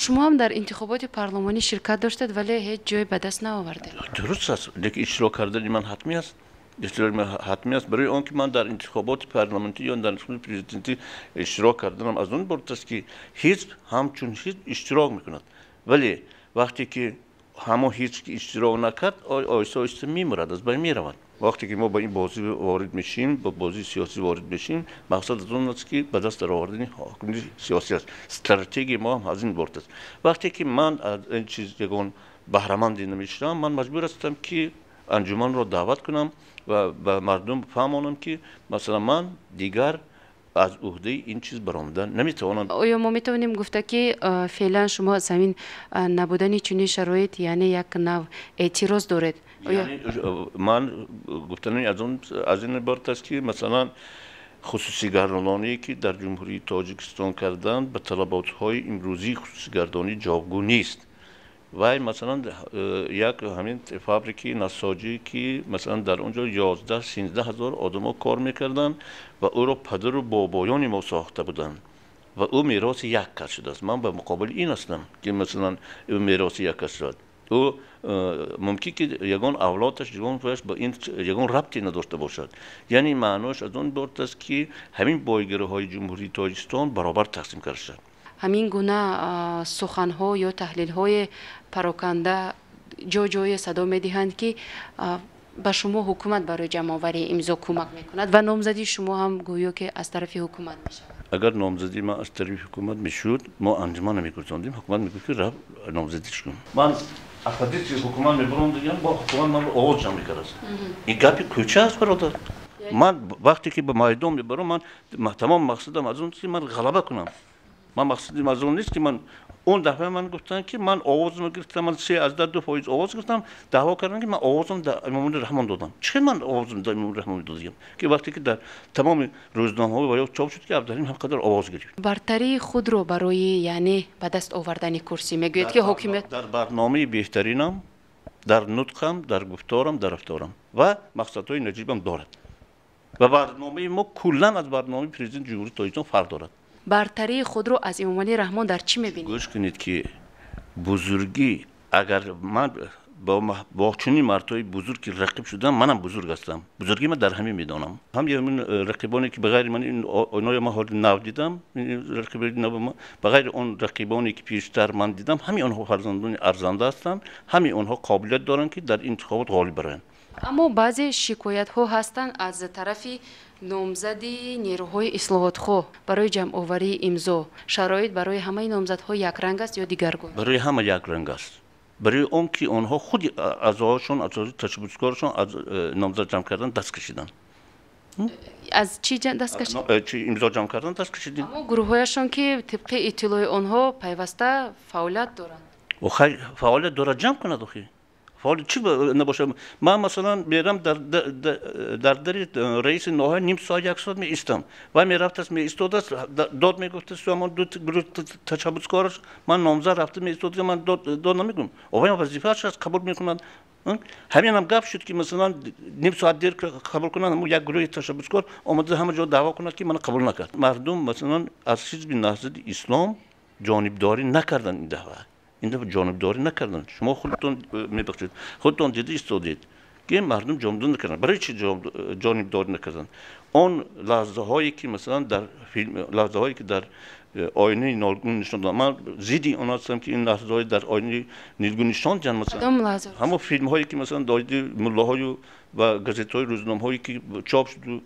Шумо ҳам дар интихоботи парлумонӣ ширкат доштед, вале ҳеҷ ҷой ба даст наовардед. Дуруст аст, лекин иштирок кардани ман ҳатмӣ аст. Иштироки ман ҳатмӣ аст, барои он ки ман дар интихоботи парламентӣ ё дар интихоботи президентӣ иштирок карданам аз он иборат аст, ки ҳизб ҳамчун ҳизб иштирок мекунад, вале вақте ки ҳамон ҳизб ки иштирок накард, оҳиста оҳиста мемирад, аз байн меравад. Вақте ки мо ба ин бозӣ ворид мешем, ба бозии сиёсӣ ворид мешем, мақсад аз он аст, ки ба даст даровардани ҳокимияти сиёсӣ аст. Стратегияи мо ҳам аз ин иборат аст. Вақте ки ман аз ин чиз ягон баҳраманде намешавам, ман маҷбур ҳастам, ки анҷуманро даъват кунам ва ба мардум фаҳмонам, ки масалан ман дигар аз уҳдаи ин чиз баромада наметавонам. Оё мо метавонем гуфта, ки феълан шумо аз ҳамин набудани чунин шароит, яъне як нав эътироз доред? Ман гуфтани аз ин иборат аст, ки масалан хусусигардоние, ки дар Ҷумҳурии Тоҷикистон карданд, ба талаботҳои имрӯзии хусусигардонӣ ҷавобгӯ нест. Вай масалан як ҳамин фабрикаи насоҷӣ, ки масалан дар он ҷо 11-13 ҳазор одамо кор мекарданд ва ӯро падару бобоёни мо сохта буданд ва ӯ мероси як кас шудааст. Ман ба муқобили ин ҳастам, ки масалан ӯ мероси як кас шуд. Ӯ мумкин ки ягон авлодаш, ягон ба ин ягон рабте надошта бошад. Яъне маъноаш аз он иборат аст, ки ҳамин бойгариҳои Ҷумҳурии Тоҷикистон баробар тақсим карда шавад. Ҳамин гуна суханҳо ё таҳлилҳои пароканда ҷо ҷое садо медиҳанд, ки ба шумо ҳукумат барои ҷамъоварии имзо кӯмак мекунад ва номзадии шумо ҳам гӯё ки аз тарафи ҳукумат мешавад. Агар номзадии ман аз тарафи ҳукумат мешуд, мо анҷуман намегузондем. Ҳукумат мегуфт, ки рафт, номзадиш кун. Ман оппозитсияи ҳукумат мебурам дигам, бо ҳукумат ман овоз ҷамъ мекард. Ин гапи кӯча аст, бародар. Ман вақте ки ба майдон мебарам, ман тамом мақсадам аз он, ки ман ғалаба кунам. Ман мақсадим аз он нест, ки ман он дафъа ман гуфтам, ки ман овозро гирифтам, ман 3,2% овоз гирифтам, даъво кардам, ки ман овозам дар Эмомалӣ Раҳмон додам. Чӣ хел ман овозам дар Эмомалӣ Раҳмон додагам, ки вақте ки дар тамоми рӯзномаҳо ва ё чоп шуд, ки Абдуҳалим ҳам қадар овоз гирифт? Бартарии худро барои, яъне ба даст овардани курсӣ мегӯяд, ки ҳокимият Дар барномаи беҳтаринам, дар нутқам, дар гуфторам, дар рафторам ва мақсадҳои наҷибам дорад ва барномаи мо куллан аз барномаи Президенти Ҷумҳурии Тоҷикистон фарқ дорад. Бартарии худро аз Эмомалӣ Раҳмон дар чӣ мебинед? Гӯш кунед, ки бузургӣ, агар ман бо чунин мардҳои бузург ки рақиб шудам, манам бузург ҳастам. Бузургӣ ман дар ҳамин медонам. Ҳам ҳамин рақибоне, ки ба ғайри ман, оноя ман ҳоли нав дидам, рақиби нав, ба ғайри он рақибоне, ки пештар ман дидам, ҳамин онҳо фарзандони арзанда ҳастанд, ҳамин онҳо қобилият доранд, ки дар интихобот ғолиб бароянд. Аммо баъзе шикоятҳо ҳастанд аз тарафи номзади нерӯҳои ислоҳотхоҳ: барои ҷамъоварии имзо шароит барои ҳамаи номзадҳо якранг аст ё дигаргун? Барои ҳама якранг аст, барои он ки онҳо худи аъзоҳошон, аъзои ташаббускорашон аз номзад ҷамъ кардан даст кашиданд. Аз чӣ даст кашид? Имзо ҷамъ кардан даст кашидем. Аммо гурӯҳҳояшон, ки тибқи иттилои онҳо пайваста фаъолият доранд. Фаъолият дорад, ҷамъ кунад. Охи, фаъолият чӣ набошад? Ман масалан мерам дар дари раиси ноҳия, ним соат, як соат меистам. Вай мерафтааст, меистодааст, дод мегуфтааст ҳамон ду гурӯҳ ташаббускораш. Ман номзад рафта меистодам, ман дод намегӯям. Овай вазифааш аст, қабул мекунад. Ҳаминам гап шуд, ки масалан ним соат дер қабул кунанд, ҳамон як гурӯҳи ташаббускор омада ҳама ҷо даъво кунад, ки мана қабул накард. Мардум масалан аз ҳизби Наҳзати Ислом ҷонибдорӣ накарданд. Ин дафъа ҷонибдорӣ накарданд. Шумо худтон, мебахшед, худтон дида истодед, ки мардум ҷонибдорӣ накарданд. Барои чи ҷонибдорӣ накарданд? Он лаҳзаҳое, ки масалан дар филм, лаҳзаҳое, ки дар оинаи нилгун нишон доданд, ман зидди он ҳастам, ки ин лаҳзаҳои дар оинаи нилгун нишон диҳанд. Масалан, ҳамон филмҳое, ки масалан доиди муллоҳою ва газетаҳои, рӯзномаҳое, ки чоп шуду.